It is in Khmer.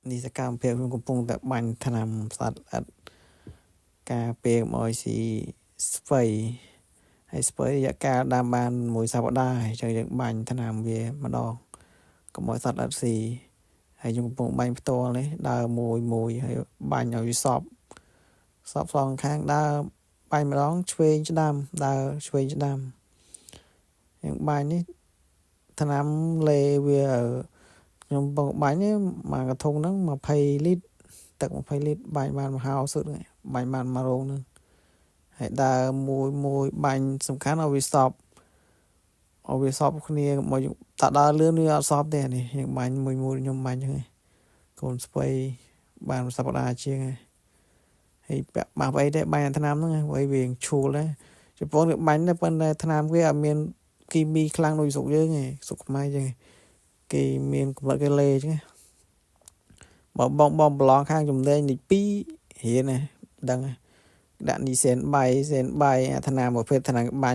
នេះសកម្មភាពខ្ញុំកំពុងតែបាញ់ថ្នាំសត្វល្អិតការពារកុំឲ្យស៊ីស្ពៃហើយស្ពៃរយៈកាលដាំបានមួយសប្តាហ៍អញ្ចឹងយើងបាញ់ថ្នាំវាម្ដងកុំឲ្យសត្វល្អិតស៊ីហើយខ្ញុំកំពុងបាញ់ផ្ទាល់នេះដើរមួយមួយហើយបាញ់ឲ្យវាសប់សប់សងខាងដើរបាញ់ម្ដងឆ្វេងស្ដាំដើរឆ្វេងស្ដាំយើងបាញ់នេះថ្នាំលេវាខ្ញុំបងបាញ់នេះមួយកធុងហ្នឹង20លីត្រទឹក20លីត្របាញ់បានមហោសុទ្ធបាញ់បានមួយរោងហ្នឹងហើយដើរមួយមួយបាញ់សំខាន់ឲ្យវាសប់ឲ្យវាសប់គ្នាមកតាដើរលឿនវាអត់សប់ទេនេះយើងបាញ់មួយមួយខ្ញុំបាញ់ហ្នឹងកូនស្ពៃបានសប្តាហ៍ជាងហើយពាក់បាសអីទេបាញ់ថ្នាំហ្នឹងព្រោះវាឈួលដែរជប៉ុនគេបាញ់ដែរប៉ុន្តែថ្នាំគេអត់មានគីមីខ្លាំងដូចស្រុកយើងទេស្រុកខ្មែរយើងគេមានកម្រិតគេលេអញ្ចឹងបើបងបងប្រឡងខាងចំណេញលេខ2រៀនណាដឹងដាក់នីសែនបៃសែនបៃអាថ្នាំប្រភេទថ្នាំបាញ់។